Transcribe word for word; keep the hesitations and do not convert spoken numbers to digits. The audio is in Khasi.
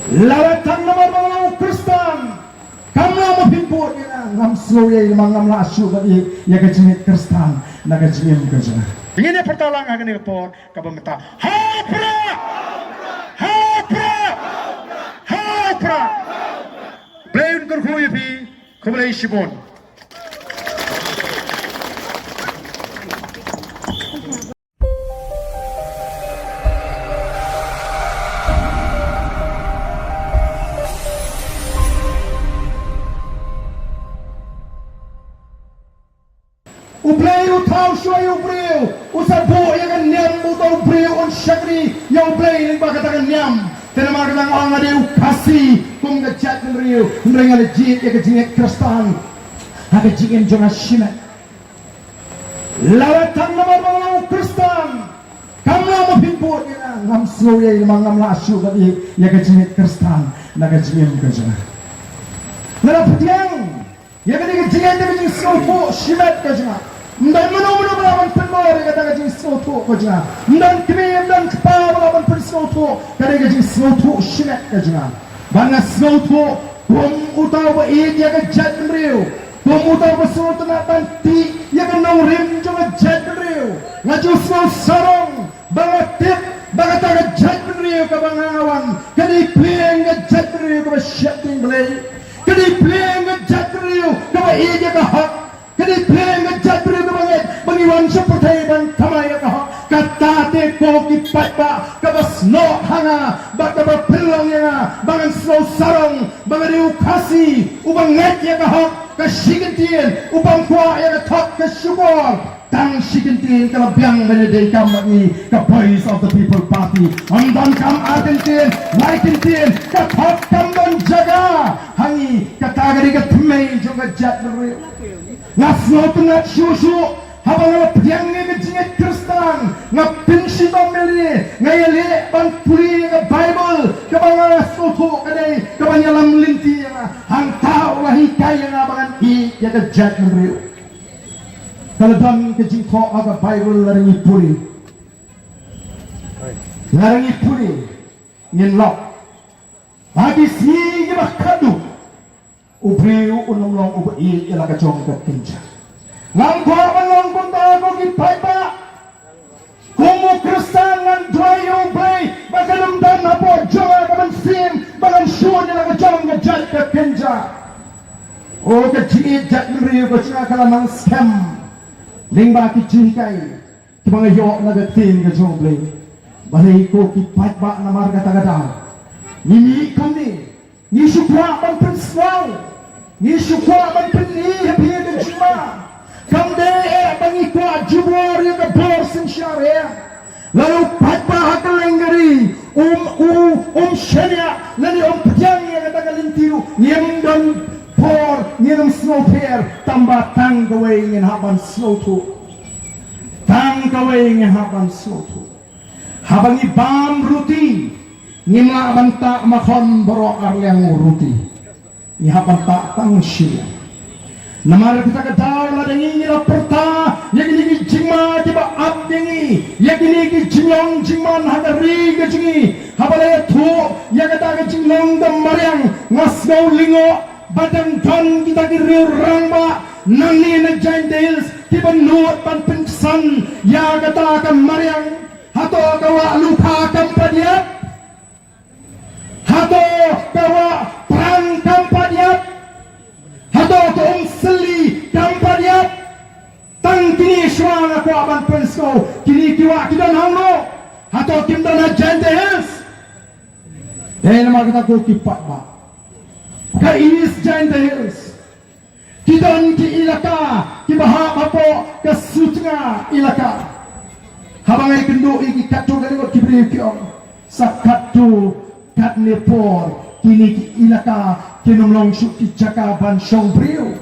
Lada tang namar ba nga u Khristan, kam lah ban pynbud ïa nga, ngam sngew ïa, namar ngam lah shuh ban ïeit ïa ka jingngeit Khristan na ka jingim ka jong nga. Ngin ïa pyrta lang ha kane ka por kaba mynta. Ha u Prah! Ha u Prah! Ha u Prah! Blei un kyrkhu ïa phi, khublei shibun. U Blei u thaw shuwa ïa u briew, u sa buh ïa ka niam ba uta u briew un shakri ïa u Blei lyngba kata ka niam. Te namar kata nga ong nga dei u Khasi kum ka jaitbynriew, hynrei nga la jied ïa ka jingngeit Khristan ha ka jingim jong nga shimet. Lada tang namar ba nga u Khristan, kam lah ban pynbud ïa nga, ngam sngew ïa, namar ngam lah shuh ban ïeit ïa ka jingngeit Khristan na ka jingim ka jong nga. Nga la pdiang ïa kane ka jingngeit, ka jingsngewthuh shimet ka jong nga. Ym don mano mano ba lah ban pynbor ïa kata ka jingsngewthuh ka jong nga. Ym don kmie, ym don kpa ba lah ban pynsngewthuh kane ka jingsngewthuh shimet ka jong nga. Bad nga sngewthuh kum uta uba ïeit ïa ka jaitbynriew, kum uta uba sngewtynnat ban tih ïa ka nongrim jong ka jaitbynriew, nga ju sngew sarong ba nga tip ba kata ka jaitbynriew kaba nga, nga wan, ka dei pliang ka jaitbynriew kaba sheptieng Blei, ka dei pliang ka jaitbynriew kaba ïeit ïa ka hok, ka dei pliang ka jaitbynriew kaba ngeit ba ngi wan sha pyrthei ban thymmai ïa ka hok. Kata te ko ki paidbah, kaba snoh ha nga bad kaba pynlong ïa nga ba ngan sngew sarong ba nga dei u Khasi uba ngeit ïa ka hok, ka shi kyntien, u bym kwah ïa ka thok ka shukor. Tang shi kyntien ka la biang ban ïadei kam bad ngi, ka Voice of the People Party. Ym don kam ar kyntien, lai kyntien, ka thok kam don jaka ha ngi. Kata ka dei ka thymmei jong ka jaitbynriew. Nga sngewtynnat shuh shuh haba nga la pdiang ïa ka jingngeit Khristan, nga pynshitom ïa lade, nga ïaleh ban pule ïa ka Baibl kaba nga sngewthuh ka dei kaban ïalam lynti ïa nga. Hangta u la hikai ïa nga ba ngan ïeit ïa ka jaitbynriew. Ka la don ka jingthoh ha ka Baibl, lada ngi pule, lada ngi pule, ngin lap. Ha ki sngi kiba khatduh, u briew un ym long uba ïeit ïa la ka jong ka kynja. Ngam kwah ban long kumta ko ki paidbah. Kum u Khristan ngan duwai ïa u Blei ba kan ym don hapoh jong nga ka mynsiem ba ngan shun ïa la ka jong ka jait ka kynja. O ka jingïeit jaitbynriew ka jong nga ka la nang skhem lyngba ki jinghikai kiba nga ïoh na ka ktien ka jong u Blei. Balei ko ki paidbah, namar kata ka daw ngi mih kumne. Ngi shu kwah ban pynsngew, ngi shu kwah ban pyni ha phi ka jingma. Kam dei eh ba ngi kwah jubor ïa ka bor synshar eh. Lada u paidbah ha kylleng ka ri um, u, um shaniah lane um pdiang ïa kata ka lynti ruh, ngim don por, ngin ym sngewpher, tangba tang kawei ngin hap ban sngewthuh. Tang kawei ngin hap ban sngewthuh. Haba ngi bam ruti, ngim lah ban tah makhon baroh ar liang ruti. Ngi hap ban tah tang shi liang. Namar kata ka daw lada ngi, ngi la pyrta ïa kine ki jingma kiba ap ïa ngi, ïa kine ki jinglong jingman ha ka ri ka jong ngi, haba la ïathuh ïa kata ka jinglong ka mariang, nga sngew lyngngoh ba dang don kita ki riew rangbah nangne na Jaintia Hills kiba nud ban pynksan ïa kata ka mariang. Hato ka Wah Lupha kam pat ïap? Hato ka Wah Prang kam pat ïap? Hato ka Umsylli kam pat ïap? Tang kine shuwa nga kwah ban pynsngew, kine ki wah ki don hangno? Hato kim don ha Jaintia Hills? Eh, namar kata ko ki paidbah, ka East Jaintia Hills ki don ki ilaka kiba hap hapoh ka Sutnga ilaka. Haba nga ïakynduh ïa ki katto katne ngut ki briew ki ong, sa katto katne por kine ki ilaka kin ym long shuh ki jaka ban shong briew.